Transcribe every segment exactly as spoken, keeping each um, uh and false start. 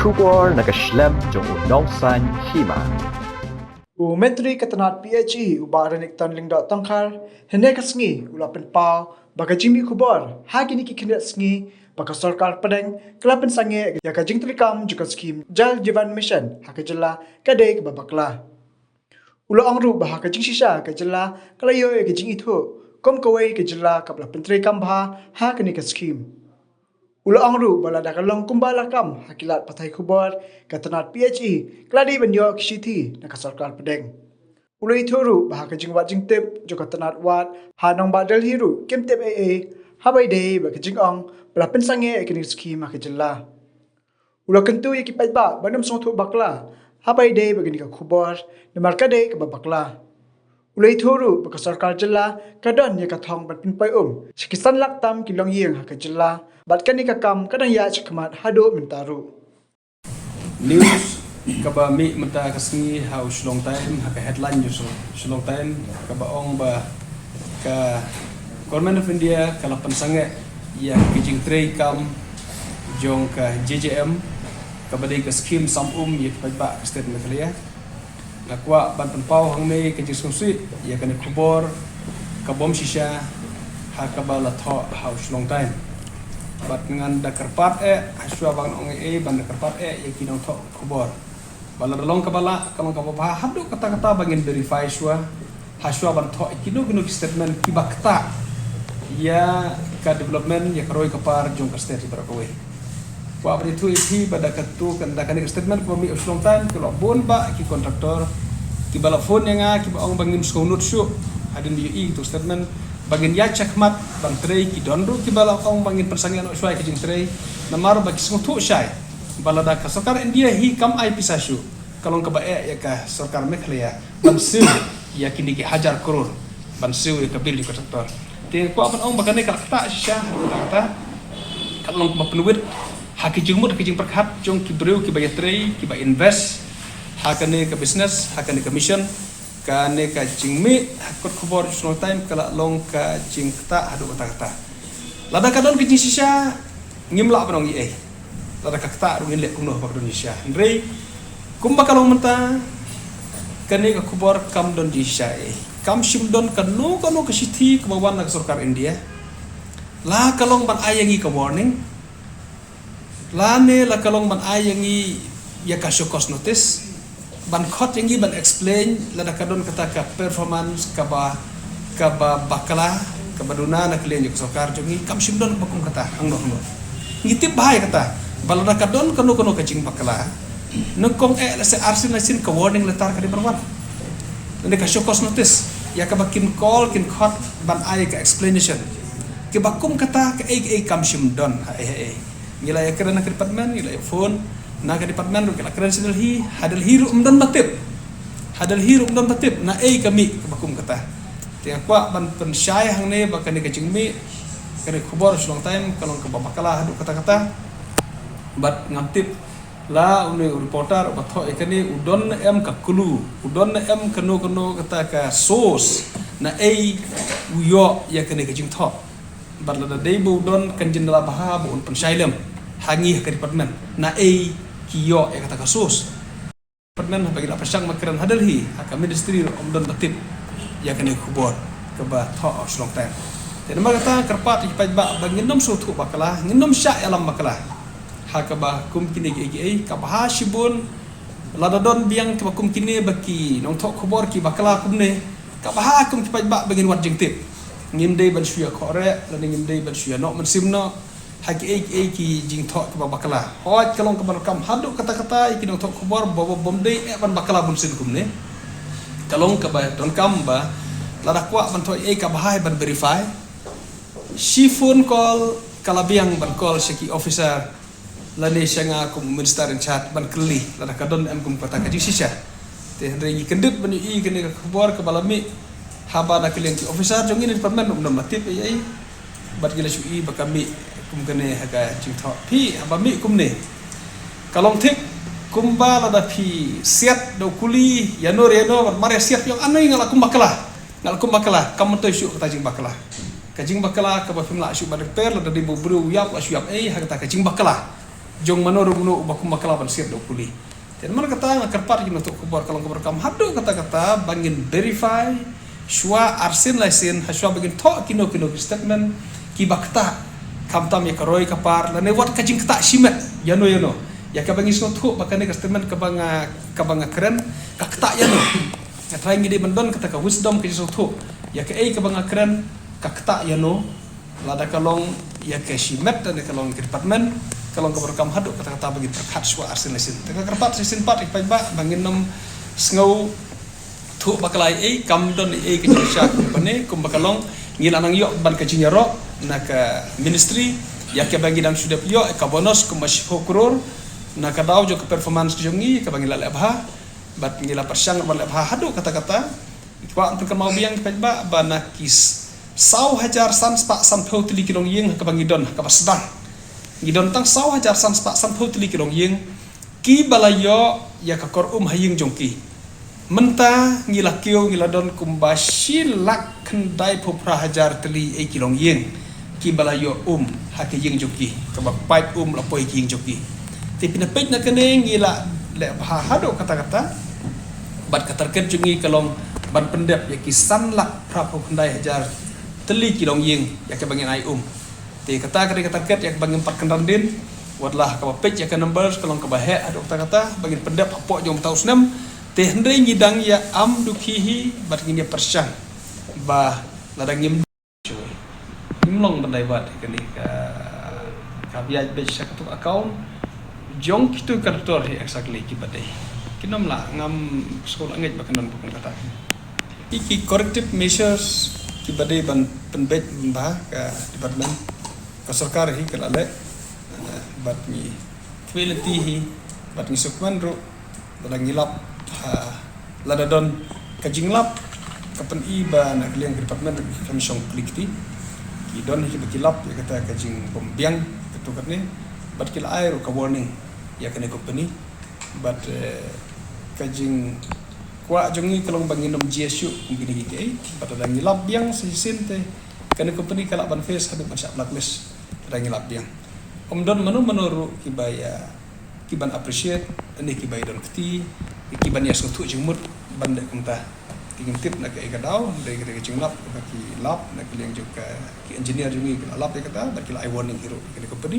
Khubor na ka shlem jong u Nongsaiñ Hima. U Myntri ka tnat P H E u Bah Renikton Lyngdoh Tongkhar hynne ka sngi u la pynpaw ba ka jingmih khubor ha kine ki khyndiat sngi ba ka sorkar pdeng ka la pynsangeh ïa ka jingtreikam jong ka skhim Jal Jeevan Mission ha ka jylla ka dei kaba bakla. U la ong ruh ba ha ka jingshisha ka jylla ka la ïoh ïa ka jingithuh kum kawei ka jylla kaba la pyntreikam bha ha kane ka skhim. U la ong ruh ba lada ka long kumba la kam ha ki lad pathai khubor, ka tnat P H E ka la dei ban ïoh ki shithi na ka sorkar pdeng. U la ïathuh ruh ba ha ka jingwad jingtip jong ka tnat wad ha nongbah Delhi ruh kim tip ei ei haba ïadei bad ka jingong ba la pynsangeh ïa kane ka skhim ha ka jylla. U la kyntu ïa ki paidbah ban ym sngewthuh bakla haba ïadei bad kane ka khubor namar ka dei kaba bakla. U la ïathuh ruh ba ka sorkar jylla ka don ïa ka thong ban pynpoi um sha ki san lak tam ki longïing ha ka jylla bad kane ka kam ka dang ïaid shakhmat haduh mynta ruh. News kaba mih mynta ka sngi ha u Shillong Times, ha ka headline news u Shillong Times, kaba ong ba ka Government of India ka la pynsangeh ïa ka jingtreikam jong ka J J M, kaba dei ka skhim sam um ïa ki paidbah ka state Meghalaya. Nga kwah ban pynpaw hangne ka jingsngewsih ïa kane khubor ka bym shisha ha kaba la thoh ha u Shillong Times. Bad ngan da kyrpad eh, ha shuwa ban ong ei ei, ban da kyrpad eh ïa ki nongthoh khubor ba lada long kaba lah, ka long kaba bha, haduh katta katta ba ngin verify shuwa ha shuwa ban thoh ïa kino kino ki statement kiba ktah ïa ka development, ïa ka roi ka par jong ka state baroh kawei. Kwah ban ïathuh ïa phi ba da katu, ka da kane ka statement kaba mih u Shillong Times, ka la bun bah ki contractor kiba la phone ïa nga kiba ong ba ngim sngewnud shuh hadien ba ïohi ïa katu statement, ba ngin ïaid shakhmat ban trei. Ki don ruh kiba la ong ba ngin pynsangeh noh shuwa ïa ka jingtrei namar ba ki sngewthuh shai ba lada ka sorkar India hi kam ai pisa shuh, ka long kaba eh ïa ka sorkar Meghalaya ban siew ïa kine ki hajar klur, ban siew ïa ka bill jong ka contractor. Te kwah ban ong ba kane ka la ktah shisha, ka la ktah, ka long kaba pynwit ha ki jingmut, ha ki jingpyrkhat jong ki briew kiba ïatrei, kiba invest ha kane ka business, ha kane ka mission. Kane ka jingmih ha kot khubor Shillong Times ka la long ka jingktah haduh katta katta. Lada ka don ka jingshisha, ngim lah ban ong ei ei. Lada ka ktah ruh ngin leh kumno haba ka don jingshisha. Hynrei kumba ka long mynta, kane ka khubor kam don jingshisha ei ei. Kam shym don kano kano ka shithi kaba wan na ka sorkar India. La ka long ban ai ïa ngi ka warning, lane la ka long ban ai ïa ngi ïa ka show cause notice, ban khot ïa ngi ban explain lada ka don kata ka performance kaba, kaba bakla, kaba duna na ka liang jong ka sorkar jong ngi. Kam shym don kaba kum kata hangno hangno. Ngi tip bha ïa kata ba lada ka don kano kano ka jingbakla, nyngkong eh lehse arsien arsien ka warning letter ka dei ban wan, lane ka show cause notice, ïa kaba kin call, kin khot ban ai ka explanation. Kiba kum kata kaei kaei kam shym don ha ei ha ei. Ngi la ïakren na ka department, ngi la ïa phone na ka department ruh, ngi la kren sha Delhi, ha Delhi ruh ym don ba tip. Ha Delhi ruh ym don ba tip na ei ka mih kaba kum kata. Te nga kwah ban pynshai hangne ba kane ka jingmih, kane ka khubor Shillong Times ka long kaba bakla haduh katta katta. Bad ngam tip la une u reporter uba thoh ïa kane u don ne em ka clue, u don ne em kano kano kata ka source na ei u ïoh ïa kane ka jingthoh. Bad lada dei ba u don, kan jin da lah bha ba un pynshai lem ha ngi ha ka department na ei ki ïoh ïa kata ka source. Department haba ngi la pyrshang ban kren ha Delhi, ha ka ministry ruh ym don ba tip ïa kane ka khubor kaba thoh ha u Shillong Times. Te namar kata kyrpad ïa ki paidbah ba ngin ym sngewthuh bakla, ngin ym shah ïalam bakla ha kaba kum kine kiei kiei. Ka bha shibun lada don biang kiba kum kine, ba ki nongthoh khubor ki bakla kumne, ka bha kum ki paidbah ba ngin wad jingtip. Ngim dei ban shu ïa khohreh lane ngim dei ban shu ïa noh mynsiem noh ha kiei kiei ki jingthoh kiba bakla. Hooid, ka long kaba donkam haduh katta katta ïa ki nongthoh khubor ba, ba, bym dei eh ban bakla bunsien kumne. Ka long kaba donkam ba lada kwah ban thoh ei ei, ka bha hi ban verify. Shi phone call ka la biang ban call sha ki officer lane sha nga kum u minister in charge ban kylli lada ka don em kum kata ka jingshisha. Te hynrei ngi kyndit ban ïohi kane ka khubor kaba la mih haba na ka liang ki officer jong ngi na department ruh ym don ba tip ei ei. Bad ngi la shu ïohi ba ka mih kum kane ha ka jingthoh. Phi, haba mih kumne, ka long thik kumba lada phi siat da u kuli ïano re ïano, bad mar ïa siat phi ong, "Ani nga la kum bakla, nga la kum bakla." Kam myntoi shuh kata jingbakla. Ka jingbakla kaba phim lah shuh ban repair lada dei ba u briew u ïap, la shu ïap ei, ha kata ka jingbakla. jong mano ruh mano uba kum bakla ban siat da u puli. Te namar kata nga kyrpad ïa ki nongthoh khubor ka long kaba donkam haduh katta katta ba ngin verify shuwa arsien laisien, ha shuwa ba ngin thoh kino kino ki statement kiba ktah, khamtam ïa ka roi ka par lane wat ka jingktah shimet ïano ïano. Ïa kaba ngi sngewthuh ba kane ka statement kaba nga, kaba nga kren ka ktah ïano. Nga trai ngi dei ban don kata ka wisdom ka jingsngewthuh ïa kaei kaba nga kren ka ktah ïano. Lada ka long ïa ka shimet lane ka long ka department, ka long kaba donkam haduh katta katta ba ngin pyrkhat shuwa arsien laisien. Te nga kyrpad shisien pat ïa ki paidbah ba ngin nym sngewthuh bakla ei ei, kam don ei ei ka jingshisha kum kane. Kumba ka long, ngi la nang ïoh ban ka jingïaroh na ka ministry ïa kaba ngi dang shu dep ïoh ka bonus kumba shiphew klur na ka daw jong ka performance ka jong ngi kaba ngi la leh bha. Bad ngi la pyrshang ban leh bha haduh katta katta. Kwah ban pynkynmaw biang ïa ki paidbah ba na ki s-, saw hajar san spah sanphew tylli ki longïing ha kaba ngi don ha kaba sdang, ngi don tang saw hajar san spah sanphew tylli ki longïing kiba la ïoh ïa ka kor um ha ïing jong ki. Mynta ngi la kiew, ngi la don kumba shi lak khyndaiphew phra hajar tylli ei ki longïing kiba la ïoh um ha ki ïing jong ki, kaba paip um la poi ki ïing jong ki. Te phin peit na kane ngi la leh bha haduh katta katta. Bad ka target jong ngi ka long ban pyndep ïa ki san lak phraphew khyndai hajar tylli ki longïing ïa kaba ngin ai um. Te kata ka dei ka target ïa kaba ngim pat kynran dien. Watla ha kaba peit ïa ka numbers ka long kaba heh haduh katta katta ba ngin pyndep hapoh jong mynta u snem. Te hynrei ngi dang ïa am dukhi hi bad ngin ïa pyrshang ba lada ngim Ngim long ban divert ïa kane ka, ka biang bad sha katu ka account jong kitu ki contractor hi exactly kiba dei. Kin ym lah, ngam sngewlah ngeit ba kan don ba kum kata. Ïa ki corrective measures kiba dei ban pynbeit bha ka department, ka sorkar hi ka la leh, eh, bad ngi khublei lynti hi bad ngi sngewkmen ruh. Lada ngi lap, ha, lada don ka jinglap, ka pyni ba na ka liang ka department ka shong klik ti. Ki don hi kiba ki lap ïa kata ka jingbym biang katu katne. Bad ki la ai ruh ka warning ïa kane company. Bad, eh, ka jingkwah jong ngi ka long ba ngin ym jia shuh kum kine ki kaei. Bad lada ngi lap biang shisien te kane company ka lah ban face haduh ban shah blacklist. Lada ngi lap biang. Ym don mano mano ruh kiba ïa, kiban appreciate, ne kiba ïa don kti, kiban ïa sngewthuh jingmut ban leh kumta. Ki ngim tip na kaei ka daw, hynrei ka dei ka jinglap kaba ki lap na ka liang jong ka, ki engineer jong ngi ki la lap ïa kata, bad ki la ai warning hi ruh ïa kane company.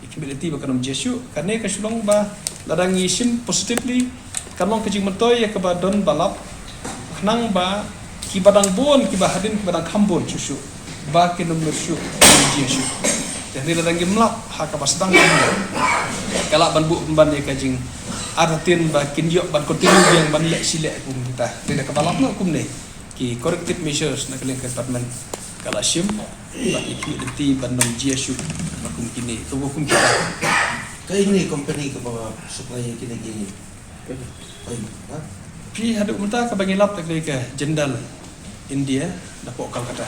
Ïa ki mih lynti ba kan ym jia shuh, kane ka shu long ba lada ngi shim positively, kan long ka jingmyntoi ïa kaba don ba lap, khnang ba kiba dang bun, kiba hadien, kiba dang kham bun shuh shuh, ba kin ym lut shuh, kin ym jia shuh. Te hynrei lada ngim lap ha kaba sdang, ka lah ban buh pynban ïa ka jingartatien ba kin ïoh ban continue biang ban leh shi leh kum kita. Te da kaba lap noh kumne, ki corrective measures na ka liang ka department ka la shim, bad ïa ki mih lynti ban ym jia shuh ba kum kine, kaba kum kita. Kaei ne company kaba supply ïa kine ki? Kaei, ha? Phi, haduh mynta kaba ngi lap da ka dei ka Jindal India napoh Kolkata.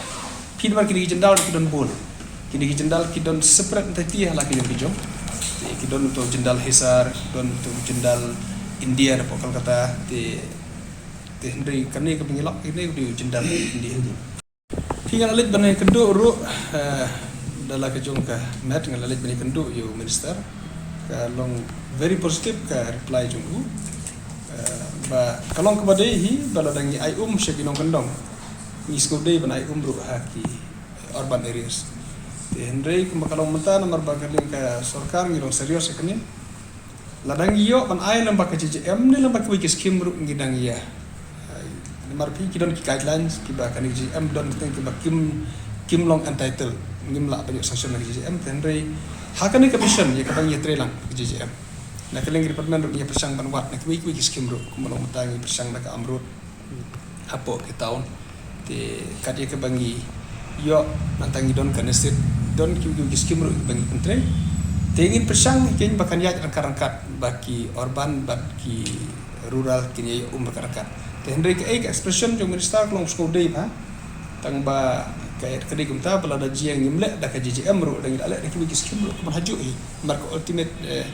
Phi, namar kine ki Jindal ki don bun. Kine ki Jindal ki don separate entity ha la ki jong ki jong. Te ki don uto u Jindal Hisar, ki don uto u Jindal India napoh Kolkata. Te, te hynrei kane kaba ngi lap kine u dei u Jindal India. Phi, nga la leit ban ïakynduh ruh, eh, da la ka jong ka met, nga la leit ban ïakynduh ïa u minister. Ka long very positive ka reply jong u. Eh, ba ka long kaba dei hi ba lada ngi ai um sha ki nongkyndong, ngi sngewdei ban ai um ruh ha ki urban areas. Te hynrei kumba ka long mynta, namar ba ka liang ka sorkar ngi long serious ïa kane. Lada ngi ïoh ban ai lyngba ka J J M ne lyngba kiwei ki skim ruh ngi dang ïa. Ai, namar phi, ki don ki guidelines kiba kane ka J J M don ki thing kiba kim, kim long entitled. Ngim lah ban ïoh sanction na ka J J M, te hynrei ha kane ka mission ïa kaba ngi ïatreilang ka J J M, na ka liang ka department ruh ngi ïa pyrshang ban wad na kiwei kiwei ki skim ruh, kumba long mynta ngi pyrshang na ka Amrut hapoh ki town. Te kat ïa kaba ngi ïoh, nangta ngi don kane state, don ki, ki, ki skim ruh ba ngi pyntrei. Te ngin pyrshang hi keiñ ba kan ïaid ryngkat ryngkat, ba ki urban bad ki rural kin ïa ïoh um ryngkat ryngkat. Te hynrei kaei ka expression jong u minister ka long sngewdei bha. Tang ba ka, ka dei kumta ba lada jia ngim leh da ka J J M ruh, da ngi la leh da kiwei ki skim ruh, ka ban hajuh hi. Namar ka ultimate, eh,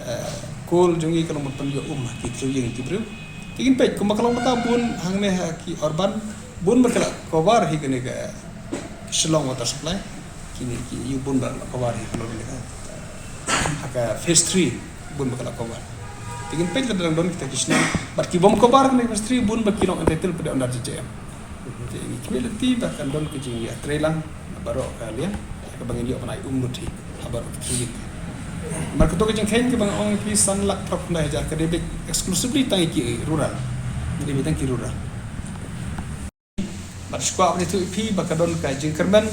eh, goal jong ngi ka long ban pynïoh um ha ki thriew ïing ki briew. Te ngin peit, kumba ka long mynta bun hangne ha ki urban, bun ba ki la cover hi kane ka Shillong Water Supply. Kine ki ïing bun ba la cover hi ka long kane ka ha ka phase three bun ba ka la cover. Te ngin peit lada dang don kita ki shnong bad ki bym cover kane ka phase three bun ba ki long entitled pat de under J J M. Te ngi khmih lynti ba kan don ka jingïatreilang baroh ka liang kaba ngin ïoh ban ai um lut hi ha baroh ki three ïing. Namar kato ka jingkheiñ kaba nga ong ïa phi san lak phraphew khyndai hajar ka dei beit exclusively tang ïa ki rural. Ka dei beit tang ki rural. Bad shu kwah ban ïathuh ïa phi ba ka don ka jingkyrmen,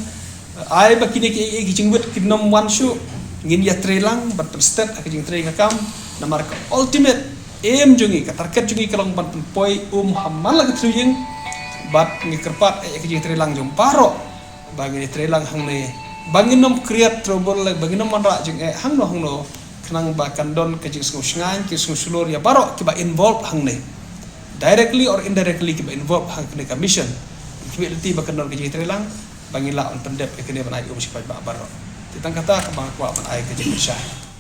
ai ba kine ki, ki jingwit kin ym wan shuh, ngin ïatreilang bad pynstet ha ka jingtrei ka kam. Namar ka ultimate aim jong ngi, ka target jong ngi ka long ban pynpoi um ha man la ka three ïing. Bad ngi kyrpad ïa ka jingtreilang jong baroh ba ngin ïatreilang hangne, ba ngin ym create trouble, ba ngin ym wanrah jingeh hangno hangno, khnang ba kan don ka jingsngewshngaiñ, ka jingsngewshlur ïa baroh kiba involve hangne, directly or indirectly kiba involve ha kane ka mission. Khmih lynti ba kan don ka jingtreilang ba ngin lah ban pyndep ïa kane ban ai um sha ki paidbah baroh. Te tang kata kaba nga kwah ban ai ka jingpyrshah.